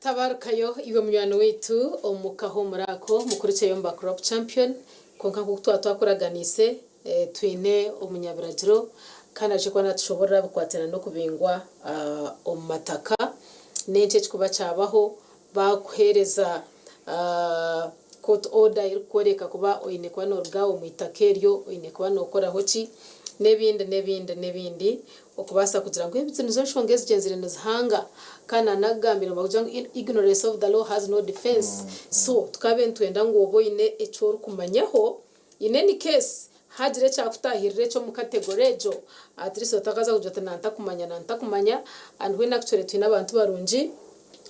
Tabarukayo iwe munywani waitu omu kahuumuro ako, mukurikyeyo omu ba Crop Champion. Kwonka nk'oku twaba twakuraganiise, twine omunyabiragiro kandi aije kuba natushoboorora aha bikwatiraine n'okubingwa omu mataka n'enki ekikuba kyabaho baakuheereza court order erikukworeka kuba oine kuba nooruga omu itaka eryo, oine kuba nookoraho ki n'ebindi n'ebindi n'ebindi okubaasa kugira ngu ezi nizo nshonga ezigyenzire nizihanga kandi nanakugambire ngu nibagira ngu ignorance of the law has no defence so tukabaire nitwenda ngu obe oine eki orikumanyaho in any case hagira ekyakutaahirira eky'omu category egyo at least otakaza kugira oti nantakumanya nantakumanya and when actually twine abantu barungi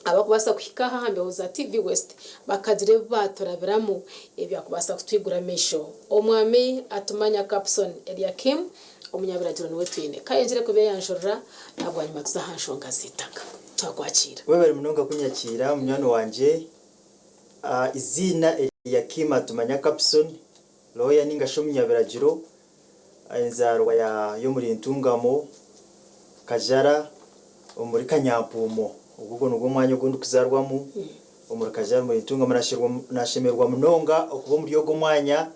abarikubaasa kuhika aha aha mbeho za TV West bakagira ebi baaturabiramu ebyakubaasa kutwigura amaisho. Omwami Atumanya Capson Eliakim omunyabiragiro niwe twine. Ka ayongyere kubeeyanjurira na bwanyima tuze aha nshonga z'eitaka. Twakwakiira. Webare munonga kunyakiira munywani wangye. Eiziina Eliakim Atumanya Capson, lawyer ninga shi omunyabiragiro, enzaarwa y'omuri Ntungamo, Kajara, omuri Kanyampuumo. Ogwo nigwo mwanya ogu ndikuzaarwamu omuri Kajara omuri Ntungamo. Nashemererwa munonga okuba omuri ogwo mwanya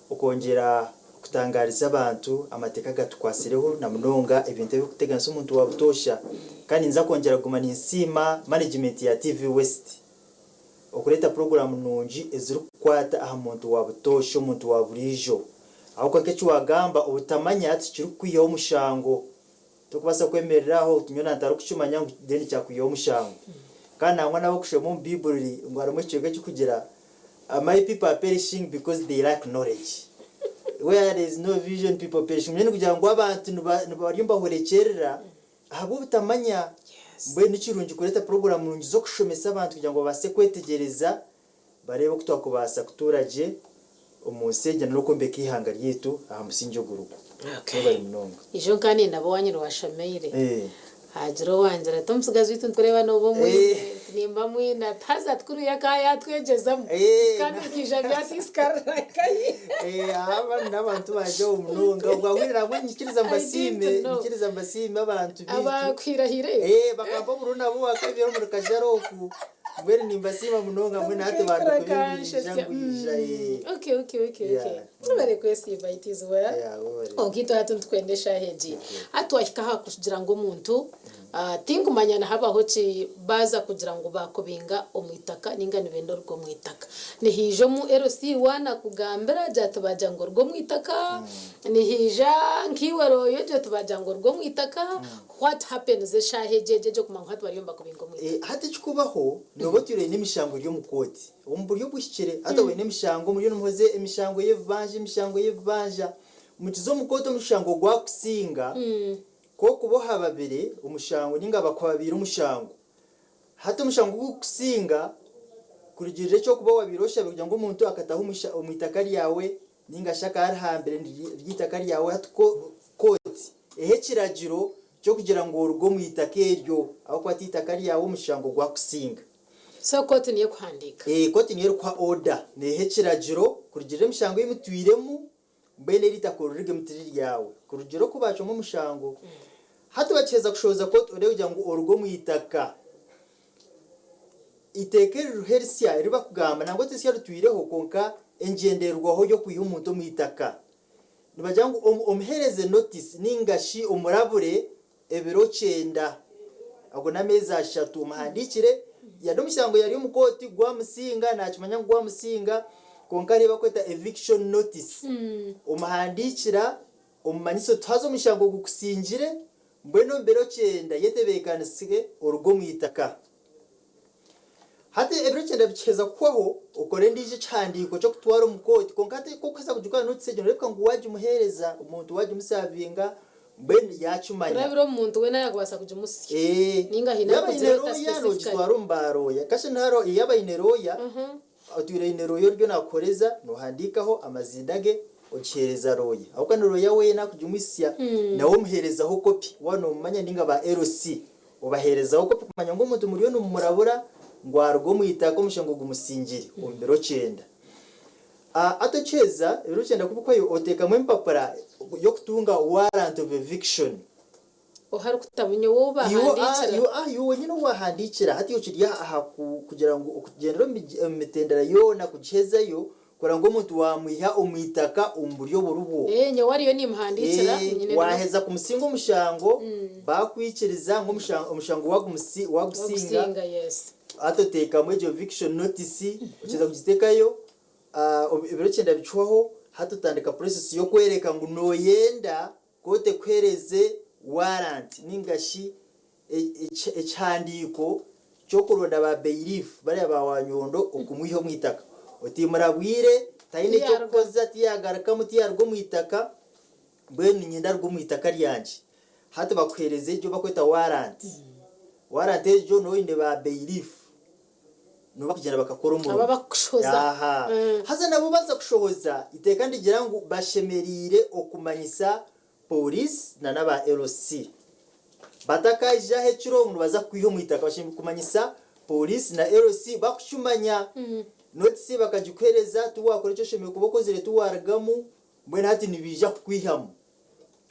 okwongyera kutangaariza abantu amateeka agatukwatsireho na munonga ebintu ebirikuteganisa omuntu wa butoosha. Kandi ninza kwongyera kuguma ninsiima management ya TV West okureeta puroguraamu nungi ezirikukwata aha muntu wa butoosha, omuntu wa buriijo. Ahabw'okuba nk'eki waagamba, obutamanya tikirikukwihaho omushango. Torikubaasa kwemerera aho oti nyowe nantarikukimanya ngu then kyakwihaho omushango. Kandi nangwa n'abarikushoma omu Baiburi ngu harimu ekicweka ekirikugira My people are perishing because they lack knowledge. Where there is no vision people perish. Mbwenu kugira ngu abantu bariyo nibahwerekyerera ahabw'obutamanya. Mbwenu ni kirungi kureeta puroguraamu nungi z'okushomesa abantu kugira ngu babaase kwetegyereza bareebe oku twakubaasa kutuura gye omu nsi egi n'okwombeka eihanga ryaitu aha musingye ogurikwo. Mwebare munonga. Ijo nka nindaba owanyu niwashomeire hagira owangira ati omutsigazi waitu nitukureeba nooba omwine nti nimba mwine ati haza ati kuriya akaba yatwegyezamu kandi bikaija byasiisikarira nkahi. Aba n'abantu bangye aho munonga obwahurira nabwo nyikiriza mbasiime nyikiriza mbasiime abantu baitu Abakuhirahire. Bakampa obururu nabo bakabiira omuri Kajara oku. Mbwenu nimbasiima munonga mbwenu hati banduka ebingwija ngwija eh. Okay okay okay okay. Mwebare kwesiima it is well. Yeah, webare. Kwonka itwe hati nitukwenda eshaaha egi. Hati twahika aha kugira ngu omuntu tinkumanya nihabaho ki baaza kugira ngu baakubinga omu itaka ninga nibenda oruge omu itaka. Nihaija omu LC waana akugambira agira ati baagira ngu oruge omu itaka, nihaija nkaiwe rooya ogira oti baagira ngu oruge omu itaka, What happens eshaaha egyo egyo egyo kumanya ngu hati bariyo nibakubinga omu itaka? Hati ekikubaho nooba otwire oine emishango eri omu kooti omu buryo obuhikire. Hati oine emishango muriyo nimuhoza emishango y'ebibanja emishango y'ebibanja. Mukiza omu kooti omushango gwakusinga, ku okuba ohababire omushango ninga bakuhababiire omushango. Hati omushango ku gukusinga kurugiirira eki orikuba wabaire oshabire kugira ngu omuntu akataha omu itaka ryawe Ninga shi akaba arihambire ry'eitaka ryawe hati kooti ehe ekiragiro ky'okugira ngu oruge omu itaka eryo ahabw'okuba ti itaka ryawe omushango gwakusinga. So kooti niyo ekuhandiika? Ee, kooti niyo erikuha order, neeha ekiragiro kurugiirira emishango ei mutwiremu, mbwenu eri itaka orirugemu tiri ryawe. Kurugiirira oku baacwamu omushango. Hati bakiheza kushohoza kooti order y'okugira ngu oruge omu itaka. Eiteeka eririho erisya eri barikugamba nangwa tirisya ritwireho kwonka engyendererwaho y'okwiha omuntu omu itaka. Nibagira ngu omuheereze notice ninga shi omurabure ebiro kyenda, ago n'ameezi ashatu, omuhandiikire yade omushango yari omu kooti gwamusinga nakimanya ngu gwamusinga kwonka hariho ebi barikweta eviction notice, omuhandiikira omumanyise oti haza omushango gukusingire mbwenu omu biro kyenda yetebeekanise oruge omu itaka. Hati ebiro kyenda bikiheza kuhwaho, okore endiijo ekihandiiko ky'okutwara omu kooti. Kwonka hati ku orikuheza kugikora notice egyo nooreebeka ngu waagimuheereza, omuntu waagimusaavinga, mbwenu yaakimanya. Kurabira omu muntu weena yaakubaasa kugimusya. Nainga haine Yaaba aine arikugireeta rooya, specifically. noogitwara omu baarooya. Kasha nihariho, yaaba aine rooya, otwire aine rooya oriyo naakuhoreza, noohandiikaho amaziina ge, ogiheereza rooya. Ahabw'okuba ni rooya weena akugimuhitsya, nawe omuheerezaho kopi waaba noomumanya nainga ba LC. Obaheerezaho kopi kumanya ngu omuntu muriyo nimumurabura ngu aruge omu itaka omushango gumusingire omu biro kyenda. Hati okiheza ebiro kyenda kubikwayo oteekamu empapura y'okutunga warrant of eviction. Oha arikutamu nyowe ou Iwe ah, baahandiikira? iwe ah, iwe wenyine ou waahandiikira. Hati iwe kiri aha ku kugira ngu okugyendera omu mig omu mitendera yoona kugihezayo kureba ngu omuntu waamwiha omu itaka omu buryo oburibwo. Ee, nyowe ariyo niimuhandiikira, Ee, nyine na. waaheza kumusinga omushango, baakwikiriza ngu omusha omushango waagumusi waagusinga, Wagusinga, yes. hati oteekamu egyo eviction notice, okiheza kugiteekayo, Ebiro kyenda bicwaho, hati otandika process y'okwereka ngu noyenda kooti ekuhereze warrant ninga shi ekihandiiko ky'okuronda ba bailiff bariya ba wanyondo okumwiha omu itaka. Oti murabwire tayine eky'okukoza tiyagarukamu tiyaruga omu itaka mbwenu niinyenda aruge omu itaka ryangye. Hati bakuhereza egyo bakweta warrant. Warrant egyo noba oyine ba bailiff. Nibo bakugyenda bakakora Abo omurimo. abakukushohoza. Aha. Haza nabo baza kushohoza, eiteeka nirigira ngu bashemereire okumanyisa pooriisi na n'aba LC. Batakaija aha ekiro ngu nibaza kukwiha omu itaka, bashemereire kumanyisa pooriisi na LC bakukimanya. Notisi bakagikuheereza, tiwaakora eki oshemereire kuba okozire tiwaarugamu, mbwenu hati nibaija kukwihamu.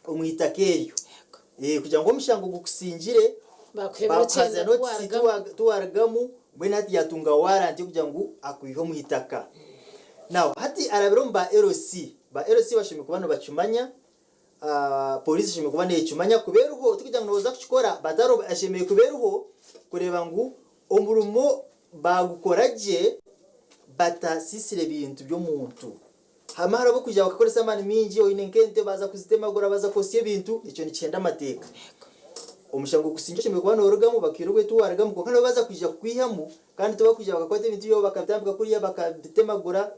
omu itaka eryo kugira ngu omushango gukusingire bakuhaza notisi tiwarugamu mbwenu hati yatunga warrant yokugira ngu akwihe omu itaka. Now hati arabire omu ba LC, ba LC bashemereire kuba nibakimanya, police eshemereire kuba nekimanya kuba eriho tikugira ngu noza kukikora but eshemereire kuba eriho kureeba ngu omurimo bagukora gye batasisire bintu by'omuntu. Hamwe hariho ab'okwija bakakoresa amaani maingi, oine nk'ente baaza kuzitemagura, baaza kwosya ebintu, ekyo nikihenda amateeka. Omushango gusingye oshemereire kuba noorugamu, bakwire obwire tiwaarugamu kwonka nabo baaza kwija kukwihamu kandi tibakwija bakakwata ebintu byawe bakabitambika kuriya bakabitemagura,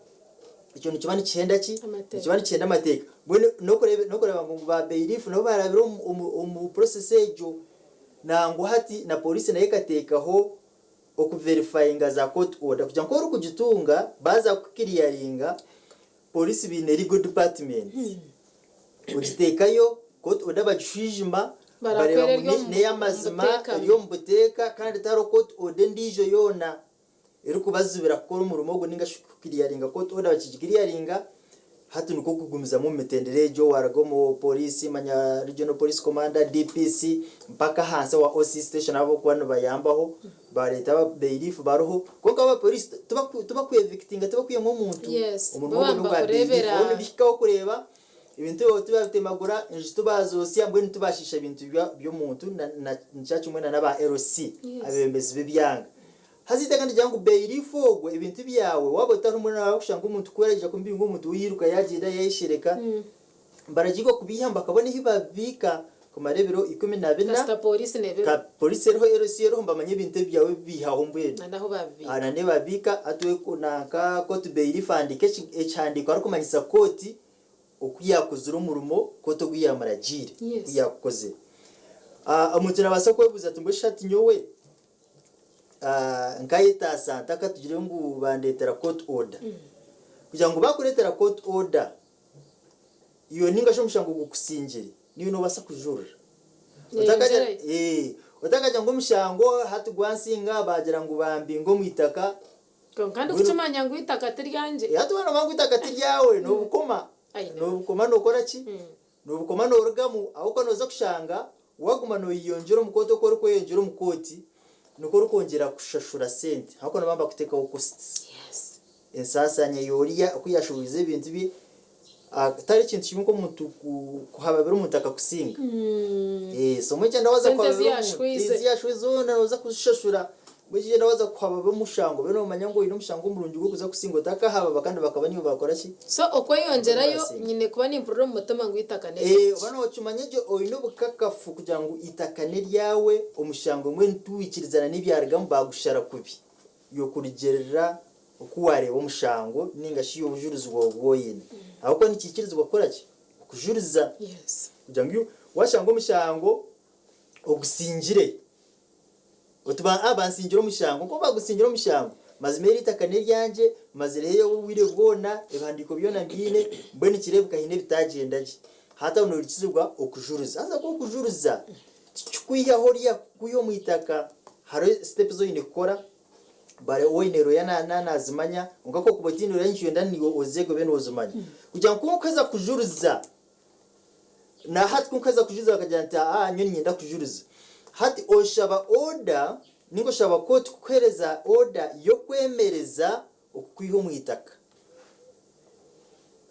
ekyo nikiba nikihenda ki? Nikiba nikihenda amateeka. Mbwenu n'okureeba n'okureeba ngu ba bailiff nabo baarabire omu omu omu process egyo, nangwa hati na pooriisi nayo ekateekaho okuverifayinga za court order kugira ngu ku orikugitunga baaza kukukiriyaringa police baine legal department ogiteekayo court order bagishwijuma bareeba Barakwera ngu eri omu n'eyamazima buteeka. eri omu buteeka kandi tihariho court order endiijo yoona erikubazibira kukora omurimo ogu ninga shi kukiriyaringa court order bakigikiriyaringa Hati nikwo kugumizamu omu mitendera egyo, waruga omu poliisi manya Regional Police Commander, DPC, mpaka ahansi owa OC station abu abarikuba nibayambaho, bareeta aba bailiff baruho. Kwonka aba poliisi tibaku evictinga, tibakwihamu omuntu. Yes, Omurimo bo ogwo n'ogwa bailiff. nibakureebera. Bo nibihikaho kureeba ebintu ebyo tibabitemagura, enju tibazoosya, mbwenu tibashiisha bintu by'omuntu na nikyo kimwe na n'aba LC, abeebembezi b'ebyanga. Haza eitaka nigira ngu bailiff ogwo ebintu byawe waaba otarimu nawe kushanga omuntu ku araija kumubinga omuntu we yairuka yaagyenda yayeshereka baragiirwa kubiihamu bakabona ahi babibiika kumara ebiro 14. Kasita pooriisi neeba Ka eriho. pooriisi eriho LC eriho nibamanya ebintu ebi byawe bibiihaho mbwenu. Na n'ahu babibiika. Na n'ahu babibiika hati we nanka kooti bailiff ahandiika ekihandiiko arikumanyisa kooti oku yaakozire omurimo kooti ogu yaamuragiire oku yaagukozire. Omuntu naabaasa kwebuuza ati mbwenu shi hati nyowe Nkayetaasa nta ka tugire ngu bandeetera court order. Kugira ngu baakureetera court order, iwe nainga shi omushango gukusingire, naiwe noobaasa kujurira. Neyongyerayo. Otakagira ngu omushango hati gwansinga baagira ngu bambinga omu itaka. Kwonka ndikukimanya ngu eitaka ti ryangye. Hati waaba noomanya ngu eitaka ti ryawe, noobukoma. Noobukoma nookora ki? Nobukoma norugamu ahabw'okuba noza kushanga waguma noyeyongyera omu kooti oku orikweyongyera omu kooti nikwo orikwongyera kushashura sente ahabw'okuba nibaba nibakuteekaho costs. Ensasanya y'oriya oku yashohwize ebintu bye tihariho ekintu kibi nk'omuntu kuhababira omuntu akakusinga. So mbwenu kyenda waza Sente ezi kuhababira omuntu yashwize. ezi yashwize zoona noza kuzishashura. Mbwenu kyenda waza kuhababa omushango obe nomanya ngu oine omushango murungi gw'okuza kusinga otakahababa kandi bakaba niiwe bakora ki? So okweyongyerayo nyine kuba nimpurira omu mutima ngu eitaka n'eryangye. Oba nokimanya gye oine obukakafu kugira ngu eitaka n'eryawe, omushango mbwenu tiwikirizana n'ebyarugamu bagushara kubi, iwe kurugiirira oku wareeba omushango ninga shi obujurizi bwawe obu oine. Ahabw'okuba nikiikirizibwa kukora ki? Okujuriza. Kugira ngu washanga omushango ogusingire. Oti ba a bansingire omushango. Nk'oku bagusingira omushango, mazima eri itaka n'eryangye, mmazireho obwire bwona, ebihandiiko byona mbiine, mbwenu nikireebeka haine ebitaagyenda gye. Hati aho noorikizibwa okujuriza. Haza ku okujuriza, tikikwihaho oriya kukwiha omu itaka. Hariho sitepu ezi oine kukora, bare oine rooya na na naazimanya, kwonka ku okuba otaine rooya nikyenda naiwe ozeege obe noozimanya. Kugira ngu ku orikuheza kujuriza. Na hati ku nkuheza kujuriza bakagira nti aa nyowe niinyenda kujuriza. Hati oshaba order ninga oshaba kooti kukuhereza order y'okwemereza okukwiha omu itaka.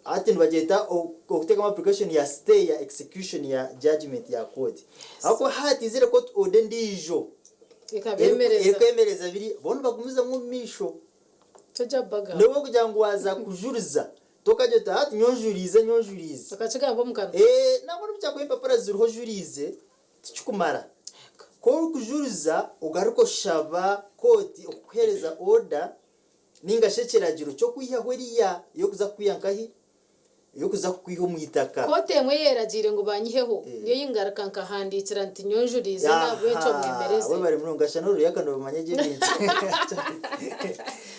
Hati nibagyeta okuteekamu application ya stay ya execution ya judgement ya kooti. Ahabw'okuba hati haizire court order endiijo Ekabeemereza. erikwemereza biri, bo nibagumizamu omu maisho. Tojya kubagamba. N'obu orikugira ngu waaza kujuriza, tokagira oti hati nyowe njuriize, nyowe njuriize. Okakigamba omu kanwa. Nangwa n'obu kyakuba empapura ziriho ojuriize, tikikumara. Ku orikujuriza ogaruka oshaba kooti okukuheereza order ninga shi ekiragiro ky'okwihaho eriya ey'okuza kukwiha nkahi? Ey'okuza kukwiha omu itaka. Kooti emwe eyeragiire ngu banyiheho, niyo ei ngaruka nkahandiikira nti nyowe njuriize n'ahabw'ekyo mwemereze. Webare munonga shana oruriyaka noomanya gye ebintu.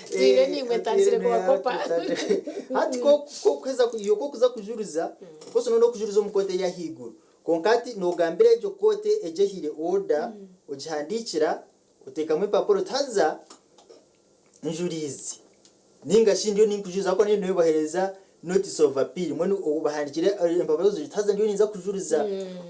Twine naimwe ntandikire kubakopa. Hati ku okuheza iwe ku okuza kujuriza, of course noija kujuriza omu kooti ey'ahaiguru. Kwonka hati noogambira egyo kooti egyo ehaire order, ogihandiikira, oteekamu empapura oti haza njuriize ninga shi ndiyo ninkujuriza ahabw'okuba ndiyo nibabahereza notice of appeal mbwenu obahandikire empapura z'obujurizi haza ndiyo ninza kujuriza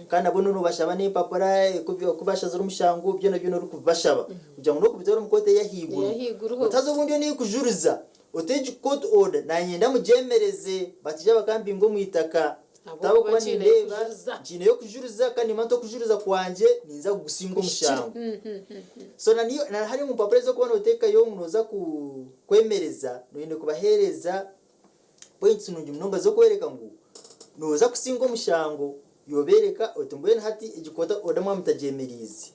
kandi nabwo nobashaba n'empapura oku bashazire omushango byona byona orikubibashaba kugira ngu n'okubitwara omu kooti ey'ahaiguru Ey'ahaiguruho. oti haza obu ndiyo ninkujuriza oti egi court order nanyenda mugyemereze bataija bakambinga omu itaka Ahabw'okuba ahabw'okuba nkiineyo nindeeba kujuriza. nkiineyo kujuriza kandi nimanya nti okujuriza kwangye ninza kugusinga omushango. So na niyo na hariya omu mpapura ezi orikuba nooteekayo ngu nooza ku kwemereza, noine kubaheereza points nungi munonga z'okworeka ngu nooza kusinga omushango. Yoobeereka oti mbwenu hati egi court order mwaba mutagyemereize,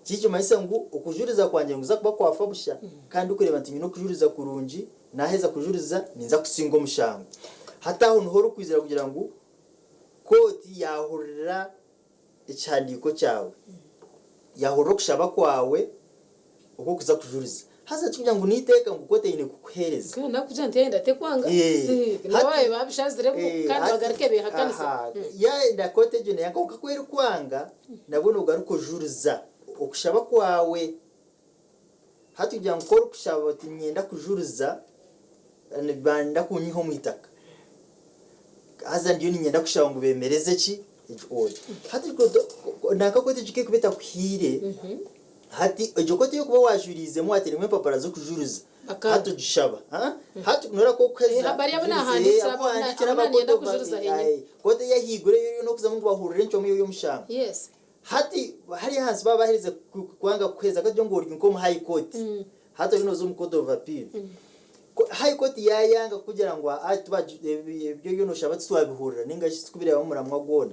kikimanyisa ngu okujuriza kwangye nikuza kuba kwafa busha kandi orikureeba nti nyine okujuriza kurungi, naaheza kujuriza ninza kusinga omushango. Hati aho niho orikwizira kugira ngu kooti yaahurira ekihandiiko kyawe, yaahurira okushaba kwawe okw'okuza kujuriza. Haza tikikugira ngu n'eiteeka ngu kooti eine kukuheereza. Mbwenu nakugira nti yayenda tekwanga, nabo baabaire baabishaziremu kandi bagaruke beehakanise. Yayenda kooti egyo neyanga kwonka ku erikwanga nabwo noogaruka ojuriza okushaba kwawe. Hati kugira ngu ku orikushaba oti niinyenda kujuriza, nibenda kunyiha omu itaka, haza ndiyo niinyenda kushaba ngu beemereze ki? Egyo order. Hati nanka kooti egyo ku erikuba etakuhiire, hati egyo kooti ei orikuba waajuriizemu waateiremu empapura z'okujuriza, hati ogishaba. Hati noreeba ku orikuheza Bariya abu naahandiikira abu naaniinyenda kujuriza henyine. Kooti ey'ahaiguru ei oriyo n'okuzamu ngu bahurire encwamu y'omushango. Hati hariya ahansi baaba baherize kwanga kukuheereza akagye ngu ori nk'omu high court, hati oriyo nooza omu court of appeal. High court yaayanga kukugira ngu aa ebi oriyo nooshaba titwabihurira nainga shi titukubireebamu muramwa gwona,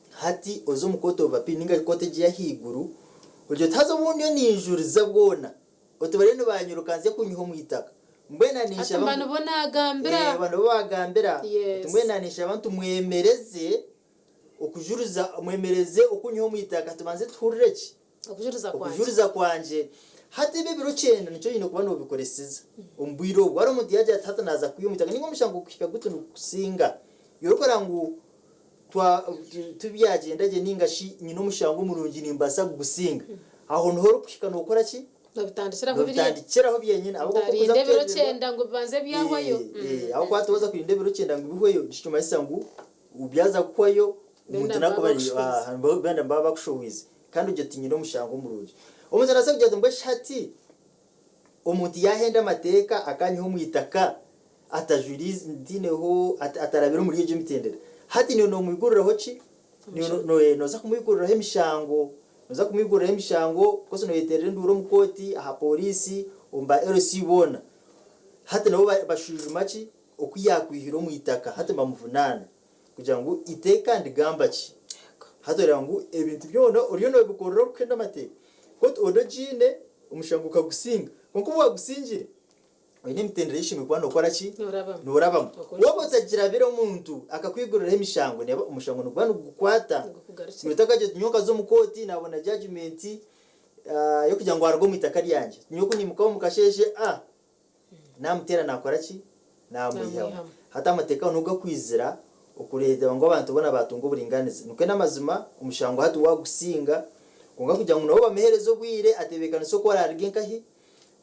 hati oze omu court of appeal nainga kooti egi ey'ahaiguru ogire oti haza obu ndiyo ninjuriza bwona, oti bariyo nibaanyirukanzya kunyiha omu itaka, mbwenu Hati ninshaba mba ngu nibo naagambira. Aba nibo baagambira, oti mbwenu ninshaba nti mwemereze Okujuriza, mwemereze okunyiha omu itaka tubanze tuhurire ki? Okujuriza kwangye. Okujuriza kwangye. Hati ebi ebiro kyenda nikyo oine kuba nobikoresiza omu bwire obwo. Hariho omuntu yagira ati hati naaza kwiha omu itaka ninga omushango gukuhika guti nigukusinga. Iwe orikora ngu twa tibyagyenda gye ninga shi nyine omushango murungi nimbaasa kugusinga. Aho niho orikuhika nokora ki? Nobitandikiraho biriya. Nobitandikiraho byenyine ahabw'okuba ku Otarinda orikuza ebiro kukyerererwa kyenda ngu bibanze byahwayo. Ahabw'okuba hati waaza kurinda ebiro kyenda ngu bihweyo nikimanyisa ngu Byaza kuhwayo omuntu Benda nakuba nibaba ari bakushohoize. aha benda nibaba bakushohoize kandi ogye oti nyine omushango murungi. Omuntu nabaasa kugira ati mbwenu shi hati omuntu yahenda amateeka akanyiha omu itaka atajuriize ntaineho atarabire omuri egyo emitendera hati nyowe nomwiguriraho ki? Nyowe noza kumwiguriraho emishango, noza kumwiguriraho emishango of course noyeterera enduuru omu kooti, aha pooriisi, omu ba LC boona. Hati nabo bashwijuma ki? Oku yaakwihire omu itaka hati nibamuvunaana kugira ngu eiteeka nirigamba ki? Hati oreeba ngu ebintu byona oriyo noobikorera orikuhenda amateeka. Ku oti ogiine, omushango okagusinga. Kwonka obu waagusingire, oine emitendera ei oshemereire kuba nookora ki? Noorabamu. Waaba otagirabire omuntu akakwiguriraho emishango, neeba omushango niguba nigukukwata. Iwe otakagira oti nyowe nkaza omu kooti naabona judgement y'okugira ngu aruge omu itaka ryangye. Nyowe ku niimukaho omu kasheeshe, ah! Naamuteera naakora ki? Naamwihamu. Hati amateeka ago nigo gakwizira okureeba ngu abantu boona baatunga oburingaaniza. Nikwo n'amazima, omushango hati waagusinga, kwonka kugira ngu nabo bamuheereze obwire atebeekanise oku araaruge nkahi,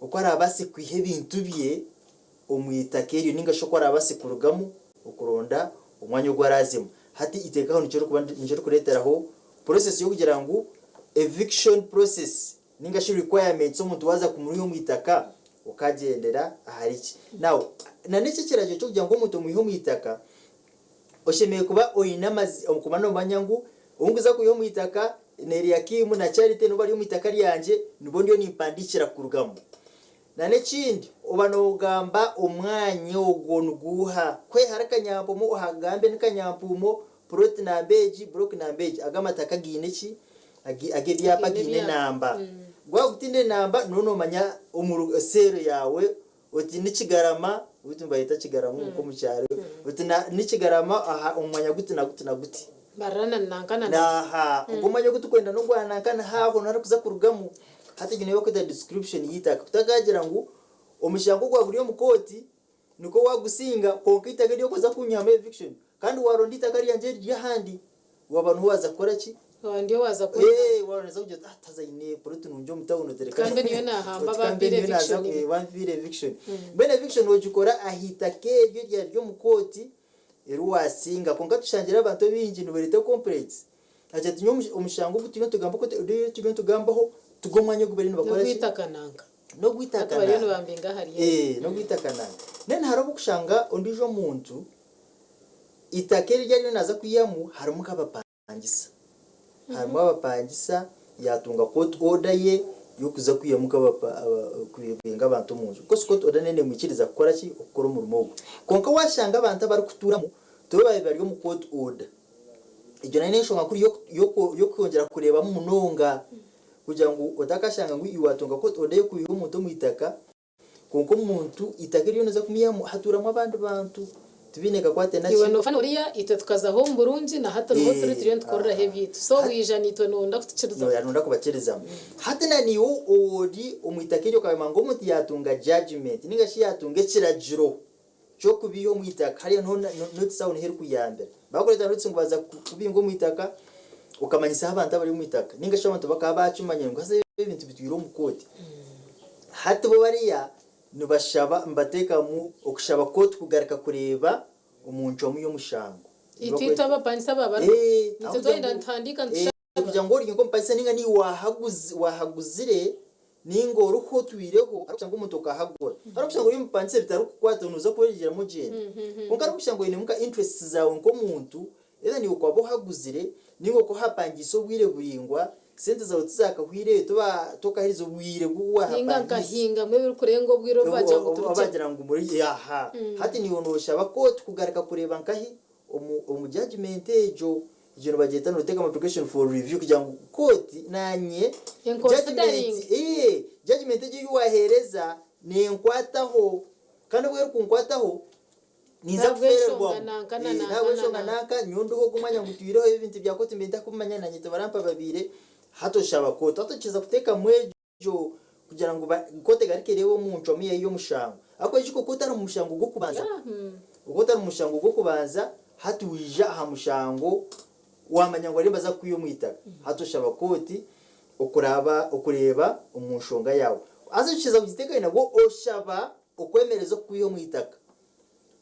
oku araabaase kwiha ebintu bye omu itaka eryo nainga shi oku araabaase kurugamu okuronda omwanya ogu araazemu. Hati iteeka aho nikyo rikuba nikyo rikureeteraho process y'okugira ngu eviction process ninga shi requirements omuntu waaza kumwiha omu itaka okagyendera ahari ki. Now na n'eki ekiragiro ky'okugira ngu omuntu omwihe omu itaka oshemereire kuba oine amazi okuba nomanya ngu ou nkuza kwiha omu itaka na Eliakim na Charity nibo bari omu itaka ryangye nibo ndiyo nimpandiikira kurugamu. Na n'ekindi, oba noogamba omwanya ogwo niguuha? Kwe hari kanyampuumo ohagambe ni kanyampuumo, puroti namba egi, buroke namba egi. Ago amataka gaine ki? Ag'ebyapa Gaine gaine ebyapa. enamba. Gwaba gutaine enamba, noba noomanya omu seero yaawe oti ni Kigarama, beitu nibayeta Kigarama omuka omu kyaro, oti ni Kigarama aha omu mwanya guti na guti na guti. Barira na nanka na nanka. Aha, ogwo omwanya ogu turikwenda n'ogwa nanka niho aho niho harikuza kurugamu. Hati egyo niyo barikweta description y'eitaka. Kutakagira ngu omushango gwaba guri omu kooti nikwo waagusinga kwonka eitaka eri orikuza kunyihamu eviction kandi waaronda eitaka ryangye eriri ahandi waaba niho waaza kukora ki? Waaba niyo waaza kwihamu. Eeh waaba nooza kugira oti ah haza nyine plot nungi omu town oti reka Kambe niyo naahamba oti kambe bampiire niyo naaza eviction. bampiire eviction. Mbwenu eviction ogikora aha itaka eryo eryari omu kooti eri waasinga. Kwonka tushangire abantu abaingi nibareeta complaints. Agira ati, Nyowe omushango ogu turiyo nitugamba ku turiyo nitugambaho tigwo mwanya ogu bariyo nibakora ki? N'ogw'eitaka nanka. N'ogw'eitaka Hati bariyo nanka. nibambinga ahari eryo. Ee, n'ogw'eitaka nanka. Then hariho obu orikushanga ondiijo omuntu, eitaka eri eri ariyo naaza kwihamu harimu nk'abapangisa. Harimu abapangisa, yaatunga court order ye y'okuza kwihamu nk'aba abantu omu nju. Of course court order neyo neemwikiriza kukora ki? Okukora omurimo ogwo. Kwonka waashanga abantu abarikutuuramu tibo baabaire bari omu court order. Egyo nayo n'enshonga nkuru y'okwongyera kureebamu munonga kugira ngu otakashanga ngu iwe waatunga court order y'okwiha omuntu omu itaka kwonka omuntu eitaka eri orikuza kumwihamu hatuuramu abandi bantu tibaine kakwate naki. Iwe noofa n'oriya itwe tukazaho omu burungi na hati niho turi turiyo nitukoreraho ebyaitu so waija naitwe nooyenda kutukirizamu. Nooyenda kubakirizamu. Hati na naiwe ori omu itaka eryo okagamba ngu omuntu yaatunga judgement ninga shi yaatunga ekiragiro ky'okubiiha omu itaka, hariya niho notice aho niho erikuyambira. Bakureetera notice ngu baaza kukubinga omu itaka, okamanyisaho abantu abari omu itaka ninga shi abantu bakaba baakimanyire ngu haza ebi ebintu bitwire omu kooti. Hati bo bariya nibashaba nibateekamu okushaba kooti kugaruka kureeba omu ncwamu y'omushango. Itwe itwe abapangisa aba bariho, nitwe twayenda nituhandiika nitushaba. Kugira ngu ori nk'omupangisa ninga niiwe waahaguzire ninga oriho otwireho arikushanga omuntu okahagura. Arikushanga ori omupangisa bitarikukukwataho noza kwegyeramu ogyende. Kwonka arikushanga oinemu nka interests zaawe nk'omuntu either niiwe okaba ohaguzire ninga okaba ohapangiise obwire buraingwa, sente zaawe tizakahwireyo tokaherize obwire obu Ninga wahapangiise. nkahingamu ebirikurenga obwire obu baagira ngu turugye. Obu baagira ngu muri aha. Hati niiwe noshaba kooti kugaruka kureeba nkahi omu judgement egyo. Egyo nibagyeta noteekamu application for review kugira ngu kooti nanye Enconsidering. judgement ee judgement egyo ei waheereza nenkwataho kandi obu erikunkwataho ninza N'ahabw'enshonga kufeererwamu. nanka na Ee nanka na n'ahabw'enshonga nanka. nanka nyowe ndiho ogu omwanya ngutwireho ebintu bya kooti mbaire ntakubimanya nanye tibarampa babiire hati oshaba kooti hati okiza kuteekamu egyo kugira ngu kooti egaruke ereebe omu ncwamu yayo y'omushango. Ahabw'okuba ijuka oku otari omu mushango gw'okubanza, oku otari omu mushango gw'okubanza, hati waija aha mushango waamanya ngu bariyo nibaza kukwiha omu itaka, hati oshaba kooti okuraaba okureeba omu nshonga yaawe. Haza ekyo kiza kugiteekayo nabwo oshaba okwemereza okukwiha omu itaka.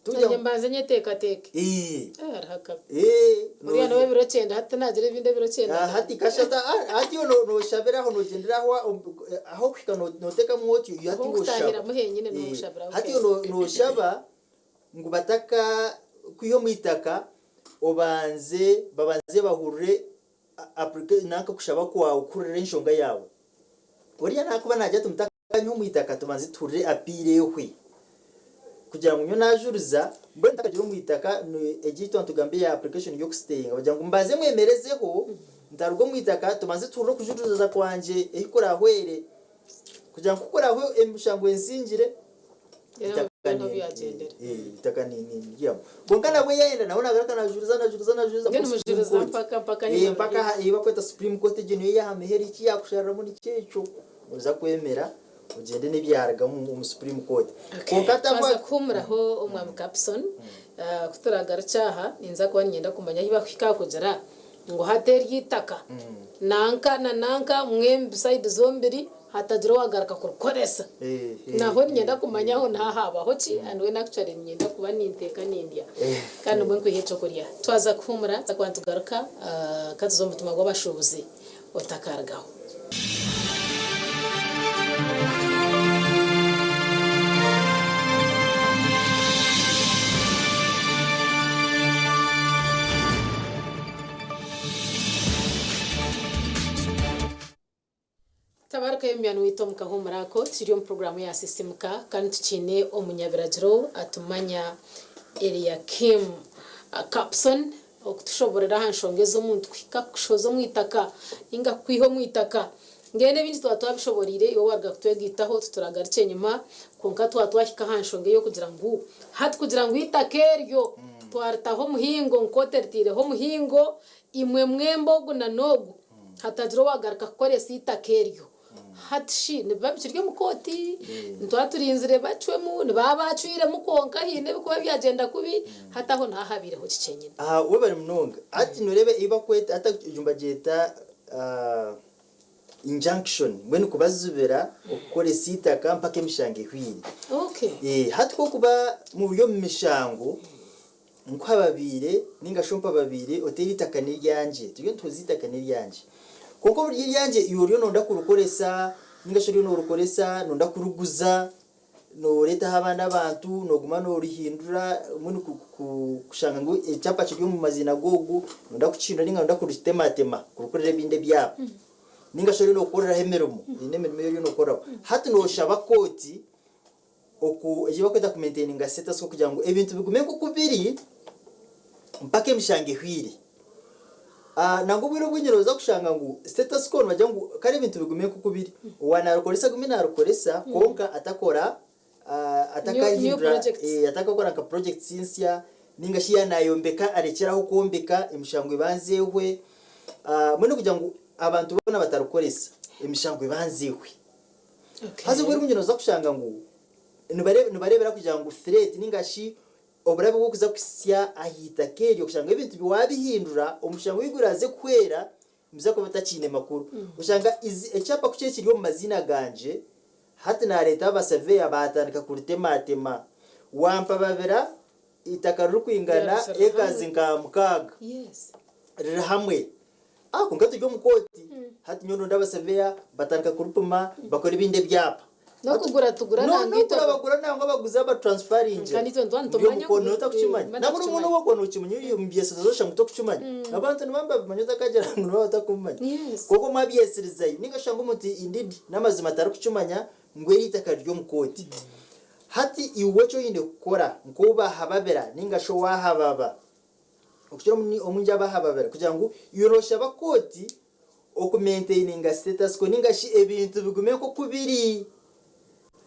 Tugira Nanye ngu mbanze nyeteekateeke. Ee. Eh, hariho akabi. Ee, Oriya no- nawe ebiro kyenda hati tinagira ebindi ebiro kyenda. Ah, hati kashata ah, hati iwe no- noshabira aho nogyendera aho aho okuhika no- notekamu otyo iwe hati Aho iwe oshaba. nkutahiramu henyine niho Eh, nkushabiraho hati iwe no- noshaba ngu bataka kwiha omu itaka obanze babanze bahurire applica- nanka okushaba kwawe kuhurira enshonga yawe. Oriya nakuba nagira ati mutakanyiha omu itaka tubanze tuhurire appeal ehwe. Kugira ngu nyowe najuriza mbwenu ntakagira omu itaka egi ei twatugambe eya application y'okusiteyinga bagira ngu mbanze mwemerezeho ntaruga omu itaka tubanze tuhurire okujuriza kwangye ehi kurahwere. Kugira ngu kukurahwe emishango ensingire Reero niho byagyendera. Eitaka niryamu. Kwonka nabwo yayenda nabwo nagaruka najuriza najuriza najuriza Mbwenu mpaka Supreme mujuriza Court. mpaka mpaka Eh, ahi mpaka aha ei bakweta Supreme Court egyo niyo yaha muheru eki yakushariramu nikyo ekyo. Oza kwemera ogyende n'ebyarugamu omu Supreme Court. Kwonka Twaza atahwa kuhuumuraho Omwami Kapson, ku turagarukye aha ninza kuba niinyenda kumanya ahi bakuhika aha kugira ngu hati eryo eitaka nanka na nanka mwembi sayidi zombiri. hatagira owagaruka kurikoresa. Naho niinyenda kumanya aho niho haabaho ki and when actually niinyenda kuba ninteeka nindya kandi nibwo nkwiha ekyokurya. Twaza kuhuumura tuza kuba nitugaruka ka tuze omu mutima gw'abashuubuzi otakarugaho. Tabarukayo munywani waitu omu kahuumuro ako, turi omu puroguraamu ya Sisimuka kandi tukiine omunyabiragiro atumanya Eliakim Kapson okutushoborera aha nshonga ez'omuntu kuhika kukushohoza omu itaka ninga kukwiha omu itaka. Mbwenu ebingi twaba twabishoboreire iwe waruga kutwegaitaho tituragarukye enyima kwonka twaba twahika aha nshonga ey'okugira ngu hati kugira ngu eitaka eryo twaritaho omuhingo nk'oteritaireho omuhingo imwe mwembi ogu na n'ogu hatagira owagaruka kukoresa eitaka eryo. Hati shi nibiba bikiri omu kooti? Nituba turinzire bacwemu? Nibaba baacwiremu kwonka haine ebirikuba byagyenda kubi? Hati aho niho habaireho ki kyenyine? Aha webare munonga. Hati noreeba ei bakweta hati egyo nibagyeta injunction mbwenu kubazibira okukoresa eitaka mpaka emishango ehweire. Okay. Hati ku orikuba muri omu mishango Nkuhababiire ninga shi ompababiire oti eri itaka n'eryangye, turiyo nituhuza eitaka n'eryangye. Kwonka obu riri eryangye iwe oriyo noyenda kurikoresa ninga shi oriyo norikoresa noyenda kuriguza, noreetaho abandi abantu, noguma norihindura mbwenu kushanga ngu ekyapa kiri omu maziina g'ogu noyenda kukihindura ninga noyenda kuritematema kurikorera ebindi ebyapa ninga shi oriyo nokoreraho emirimo, haine emirimo ei oriyo nokoreraho. Hati noshaba kooti Oku eki barikweta ku maintaininga status quo kugira ngu ebintu bigume nk'oku biri mpaka emishango ehweire. Nangwa obwire obwingi nooza kushanga ngu status quo nibagira ngu kare ebintu bigume nk'oku biri, owa naarukoresa agume naarukoresa kwonka atakora atakahindura atakakora nka projects nsya ninga shi yaaba naayombeka arekyere aho kwombeka emishango ebanze ehwe. Mbwenu kugira ngu abantu boona batarukoresa emishango ebanze ehwe. Haza obwire obwingi nooza kushanga ngu nibareebera kugira ngu threat ninga shi oburabe bw'okuza kuhitsya aha itaka eryo kushanga ebintu waabihindura omushango ogu guraaze kuhwera nibiza kuba bitakiine makuru. Oshanga ekyapa ku kiri kiri omu maziina gangye hati naareeta abasaveya baatandika kuritematema. Wampababira eitaka ririkwingana ekazi nka mukaaga riri hamwe. Ah kwonka turi omu kooti hati nyowe ndonda abasaveya batandika kuripima bakora ebindi ebyapa. N'okugura tugura nangwa itwe. N'okugura bagura nangwa abaguzi abatransfaringire. Kandi itwe nituba nitumanya ngu. Nooba otakukimanya. Nangwa n'omuntu ou wakuba nookimanya ori omu byeseza oshanga otakukimanya. Abantu nibaba nibabimanya otakagira ngu nibaba batakumanya. Kwonka mwabyesirizayo ninga shi oshanga omuntu indeed n'amazima tarikukimanya ngu eri eitaka riri omu kooti. Hati iwe eki oine kukora nk'ou baahababira ninga shi owaahababa, Okukira omwingi abahababira kugira ngu iwe noshaba kooti oku maintaininga status quo ninga shi ebintu bigume nkoku biri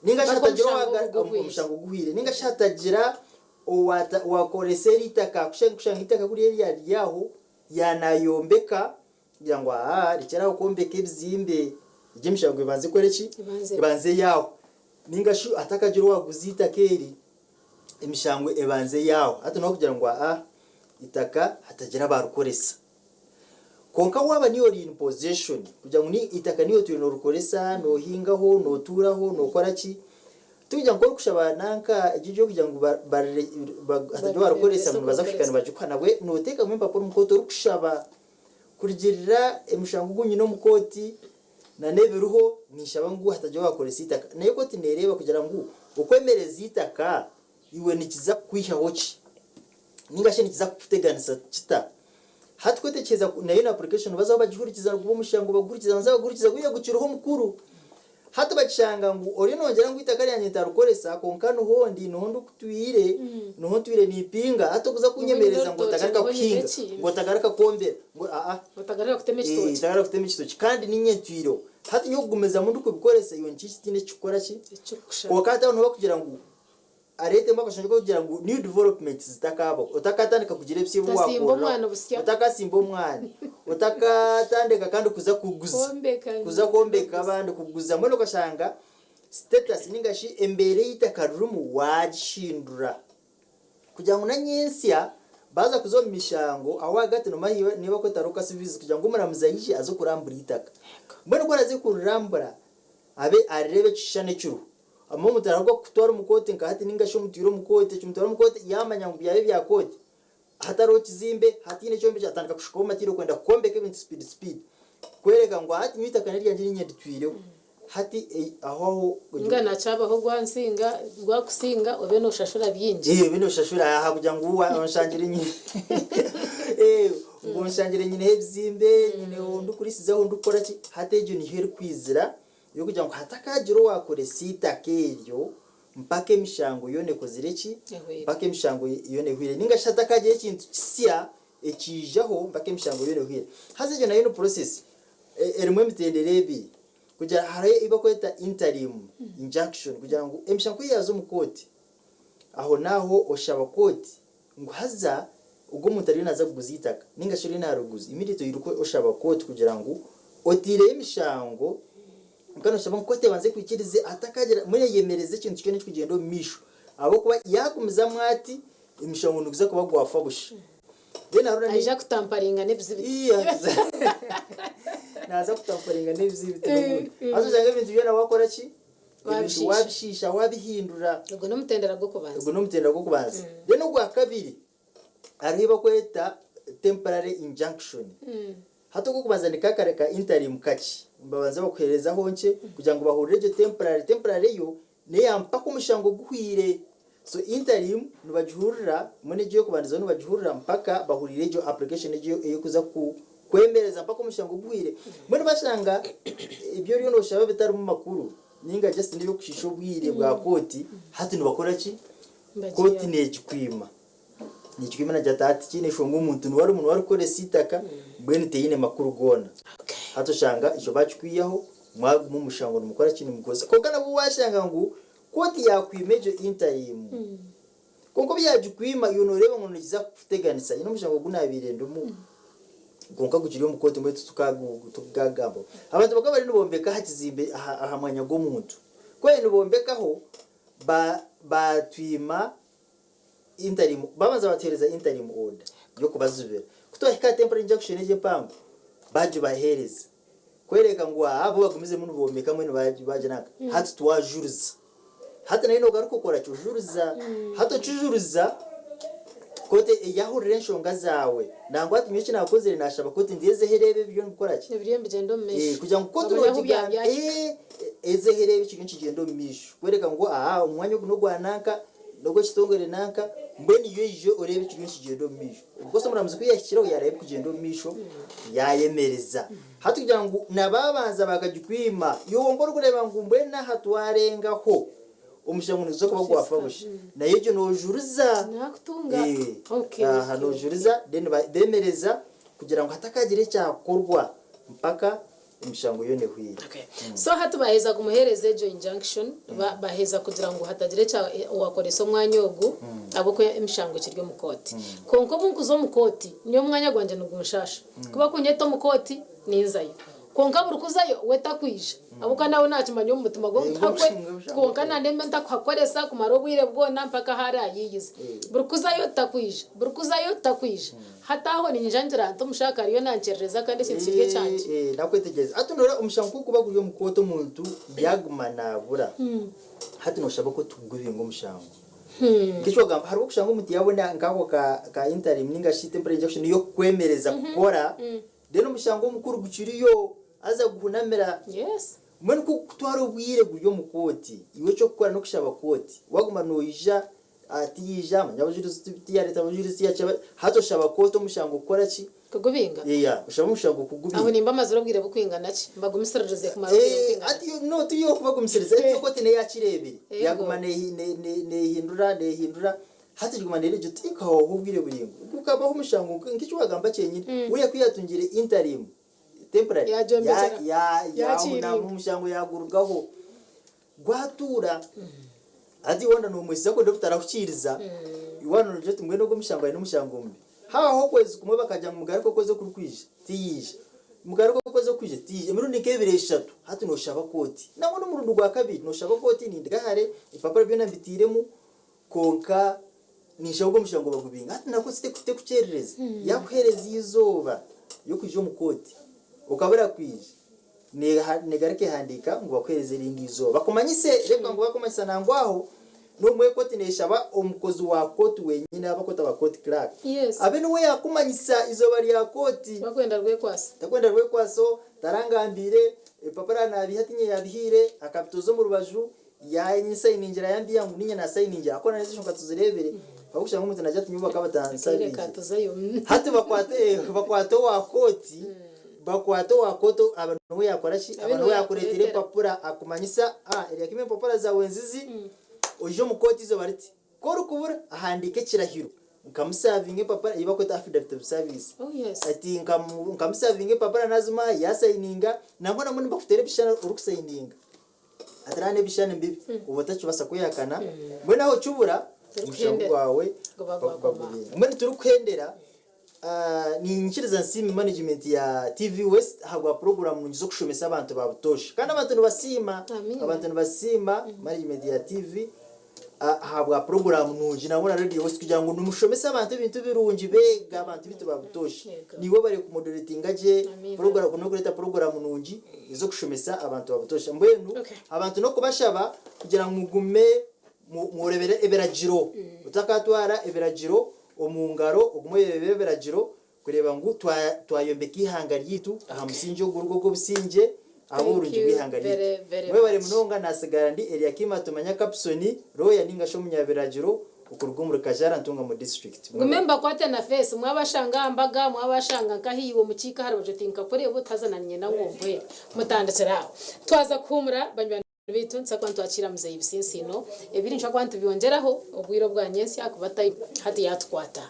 ninga shi Mpaka hatagira omushango owaga ogu guhwire. omushango guhwire ninga shi hatagira owata owakoresa eri itaka kushanga itaka kuriya eryari aho yanayombeka kugira ngu aa rekyera aho kwombeka ebizimbe egyo emishango ebanze ekore ki Ebanze ebanze eyaaho ninga shi hatakagira owaguza itaka eri. Emishango ebanze yaaho hati nokugira ngu aa itaka hatagira abarikoresa. Kwonka waaba niiwe ori in possession kugira ngu itaka niiwe otwire norikoresa, nohingaho, notuuraho, nokora ki, tikugira ngu ku orikushaba nanka egyo egyokugira ngu hatagira owarikoresa ngu nibaza kuhika nibagikuha nabwe noteekamu empapura omu kooti orikushaba kurugirira emushango ogu nyine omu kooti Na n'ebiriho ninshaba ngu hatagira owakoresa eitaka. Nayo kooti neereeba kugira ngu okwemereza eitaka iwe nikiza kukwihaho ki? Ninga shi nikiza kukuteganisa kita? Hati kwetekyereza nayo na application bazaho bagihurikiza guba omushango baguhurikiza baza baguhurikiza guriya gukiriho mukuru. Hati bakishanga ngu oriyo nongyera ngu eitaka ryangye ntarikoresa kwonka niho ndi, niho ndikutwire, niho ntwire nimpinga hati okuza kunyemereza ngu otagaruka kuhinga, ngu otagaruka kwombera ngu aa. Otagaruka kutema ekitookye. Otagaruka kutema ekitookye kandi niinye ntwireho. Hati nyowe kugumizamu ndikubikoresa iwe nikyo kitiine ekikukora ki? Ekikushaba. Kwonka hati aho niho barikugira ngu areetemu akashonjo k'okugira ngu new developments zitakaabaho. Otakatandika kugira ebisya ebi Otasimba waakoreraho. omwani busya. Otakaasimba omwani. Otakatandika kandi kuza kuguza. Kwombeka. Kuza kwombeka abandi kuguza. Mbwenu okashanga status ninga shi embeera ei eitaka ririmu waagihindura. Kugira ngu na nyentsya baaza kuza omu mishango aho ahagati noomanya niyo barikweta locus viz kugira ngu omuramuzi aije aze kurambura eitaka. Mbwenu ku araaze kurirambura, Abe arireeba ekishushani ekiriho. Hamwe omuntu arahuka kukutwara omu kooti nka hati ninga shi omutwire omu kooti, ekimutwara omu kooti yaamanya ngu byaba ebya kooti, hatariho kizimbe, hataine ekyombekire, atandika kushukaho material kwenda kwombeka ebintu speed speed kworeka ngu hati nyowe eitaka n'eryangye niinye nditwireho. Hati aho aho. Ninga nakyabaho gwansinga, gwakusinga obe noshashura bingi. Obe noshashura aha kugira ngu onshangire nyine ngu onshangire nyineho ebizimbe, nyineho ndikurisizaho ndikukora ki, hati egyo niho erikwizira y'okugira ngu hatakagira owakoresa eitaka eryo mpaka emishango yoona ekozire ki, mpaka emishango yoona ehweire ninga shi hatakagira ekintu kisya ekiijaho mpaka emishango yoona ehweire. Haza egyo nayo ni process erimu emitendera ebiri. Kugira hariho ei barikweta interim injunction kugira ngu emishango ku yaaza omu kooti, ahonaaho oshaba kooti ngu haza ogu omuntu ariyo naaza kuguza eitaka ninga shi oriyo naariguza immediately oiruka oshaba kooti kugira ngu otaireyo emishango kwonka nooshaba ngu kooti ebanze ekwikirize hatakagira mbwenu eyemereze ekintu kyona ekirikugyenda omu maisho ahabw'okuba yaagumizamu ati emishango niguza kuba gwafa busha. Then hariho na Aija kutamparinga n'ebizibiti. Ii, naaza kutamparinga n'ebizibiti n'obundi. Haza oshange ebintu byona waakora ki? Ebintu Waabishiisha. waabishiisha, waabihindura. Ogwo n'omutendera gw'okubanza. Ogwo n'omutendera gw'okubanza. Then ogwa kabiri, hariho ei barikweta temporary injunction. Hati ogw'okubanza ni kakare ka interim kakye. Nibabanza bakuheerezaho nkye kugira ngu bahurire egyo temporary. Temporary yo Neya mpaka omushango guhwire. So interim nibagihurira mbwenu egyo eyokubandizaho nibagihurira mpaka bahurire egyo application egyo eyokuza ku kwemereza mpaka omushango guhwire. Mbwenu bashanga ebi oriyo noshaba bitarimu makuru ninga just nebyokushiisha obwire bwa kooti hati nibakora ki? Kooti negikwima. Negikwima nagira ati hati tikiine nshonga omuntu niwe arimu niwe arikukoresa eitaka mbwenu teyine makuru goona. Hati oshanga ekyo bakikwihaho Mwaguma omu mushango nimukora ki? Nimuguza. Kwonka nabwo waashanga ngu kooti yaakwima egyo interim. Kwonka obu yaagikwima, iwe nooreeba ngu nikiza kukuteganisa. Haine omushango ogu naabaire ndimu, kwonka gukiri omu kooti mbwenu titukaagagambaho. Abantu bakaba bariyo nibombeka aha kizimbe, aha mwanya gw'omuntu. Ku baabaire nibombekaho, baatwima interim, babanza batuhereza interim order y'okubazibira. Ku twahika aha temporary injunction egyo empango, baagibaheereza. Kwereka ngu aa bo bagumizemu nibombeka mbwenu bagira nka hati twajuriza. Hati nayo nogaruka okora ki? Ojuriza. Hati okijuriza, kooti yahurira enshonga zaawe. Nangwa hati nyowe eki nakozire nashaba kooti ngu ezeho ereebe ebiriyo nibikora ki? Ebiriyo nibigyenda omu maisho. Kugira ngu kooti Bamanye ahu nogigamba byahika. ezeho ereebe ekiriyo nikigyenda omu maisho. Kwereka ngu aa omwanya ogu nogwa nanka, nogw'ekitongore nanka, mbwenu iwe ija oreebe ekiriyo nikigyenda omu maisho. Of omuramuzi ku yaahikireho yaareeba ebirikugyenda omu maisho, yaayemereza. Hati kugira ngu na baabanza baakagikwima, iwe wonka orikureeba ngu mbwenu aha twarengaho, omushango niguza kuba gwafa busha. Nayo egyo noojuriza. Aha noojuriza then beemereza kugira ngu hatakaagira ekyakorwa mpaka emishango yoona ehweire. Okay. So hati baheza kumuhereza egyo injunction, baheza kugira ngu hatagira ekya owakoresa omwanya ogu ahabw'okuba emishango ekiri omu kooti. Kwonka obu nkuza omu kooti, nyowe omwanya gwangye nigunshasha. Ku bakunyeta omu kooti, ninzayo. Kwonka buri kuzayo, we takwija. Ahabw'okuba nawe nakimanya omu mutima gwe ngu tahakwe, kwonka nande mbe ntakuhakoresa kumara obwire bwona mpaka ahu araayiyize. Buri kuzayo takwija, buri kuzayo takwija. Hati aho niinyija ngira nti omushaho ariyo nankyerereza kandi ekintu kiri ekyangye. Eeh nakwetegyereza. Hati noreeba omushango ku gukuba guri omu kooti omuntu yaguma nabura, hati noshaba kooti kugubinga omushango. Nk'eki wagamba hariho okushanga omuntu yabona nk'ako ka interim ninga shi temporary injunction y'okukwemereza kukora, then omushango omukuru gukiriyo haza guhunamira. Mbwenu ku gukutwara obwire guri omu kooti, iwe eky'okukora n'okushaba kooti. Waguma noija Tiyaija, manya abajurizi tiyareeta abajurizi tiyakira, hati oshaba kooti omushango kukora ki? Kugubinga? Iya, oshaba omushango kugubinga. Aho nimba mazire obwire bukwingana ki? Mbagumisiririze kumara obwire bukwingana ki? Hati no tiyo okubagumisiriza, hati kooti neyakireebire, yaguma nehindura nehindura, hati eguma nereeba egi tihikaho obwire buraingwa. Gukabaho omushango nk'eki wagamba kyenyine, uriya ku yatungire interim, temporary, Yagyombekyera, yahunama omushango yagurugaho. Gwatuura. Hati iwe waaba noomwesiga kwenda obutarahukiiriza, iwe waaba noogira oti mbwenu ogu omushango aine omushango mubi. Haabaho okwezi kumwe bakagira ngu mugaruke okwezi okurikwija, tiyaija. Mugaruke okwezi okurikwija, tiyaija. Emirundi nk'ebiri eshatu, hati nooshaba kooti. Nangwa n'omurundi gwa kabiri nooshaba kooti, nindiga hare, ebipapura byona mbitairemu, kwonka ninshaba ogu omushango bagubinge. Hati nakwo tekukyerereza. Yaakuheereza eizooba ry'okwija omu kooti, okabura kwija. Negaruka ehandiika ngu bakuheereze erindi izooba bakumanyise. Reeba ngu bakumanyisa nangwa aho n'obumwe kooti neeshaba omukozi wa kooti wenyine abu bakweta ba court clerk abe niwe yaakumanyisa izooba rya kooti. Takwenda rwekwaso. Takwenda rwekwaso, tarangambiire, ebipapura naabiha tiinye yaabihaire, akabituuza omu rubaju, yanyisayiningira yambiha ngu niinye naasayiningira ahabw'okuba na n'ezo nshonga tuzireebire ahabw'okushanga omuntu naagira ati nyowe bakaba Akaire batansabiire. katuzayo. Hati bakwate bakwate owa kooti bakwate owa kooti aba niwe yaakora ki? Abe Aba niwe niwe yaakureetera yaakureetera. empapura akumanyisa ah Eliakimu empapura zaawe nzizi oije omu kooti eizooba riti. Ku orikubura ahandiika ekirahiro nkamusavinga empapura ei barikweta affidavit of service. Oh yes. Ati nkamusavinga empapura nazimuha yasayininga nangwa nabwo nibakuteera ebishushani orikusayininga. Ati reero n'ebishushani nibibi oba otakibaasa kwehakana mbwenu aho okibura omushango Turikuhendera. gwawe Guba gwaguma. bagurinda. Mbwenu turikuhendera niinyikiriza nsiime management ya TV West ahabwa puroguraamu nungi z'okushomesa abantu ba butoosha. Kandi abantu nibasiima, Amiina. abantu nibasiima management ya TV ahabwa puroguraamu nungi nangwa na Radio West kugira ngu nimushomesa abantu ebintu birungi beega abantu beitu ba butoosha. Yego. Niiwe obare kumoderetinga gye Amiina. puroguraamu n'okureeta puroguraamu nungi ez'okushomesa abantu ba butoosha. Mbwenu Okay. abantu n'okubashaba kugira ngu mugume mworebere ebiragiro. Otakatwara ebiragiro omu ngaro, ogume oyerebere ebiragiro kureeba ngu twayombeka eihanga ryaitu aha musingye oguri ogw'obusingye ahabw'oburungi bw'eihanga ryaitu. Mwebare munonga, naatsigara ndi Eliakim Atumanya Kapsoni, looya nainga shi omunyabiragiro okuruga omuri Kajara Ntungamo District. Gume Mwebare. mbakwate na face, mwabashanga aha mbaga, mwabashanga nka ahi iwe omu kiika aha rubaju oti nkakureeba oti haza na niinyenda ngu ompwere. Mutandikire aho. Twaza kuhuumura banywani. Beitu nituza kuba nitwakiira Muzeeyi Bisinsiino, ebindi nituza kuba nitubyongyeraho obwire obwa nyentsya ahakuba time hati yaatukwata.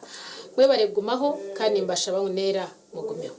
Mwebare kugumaho kandi nimbashaba ngu neera mugumeho.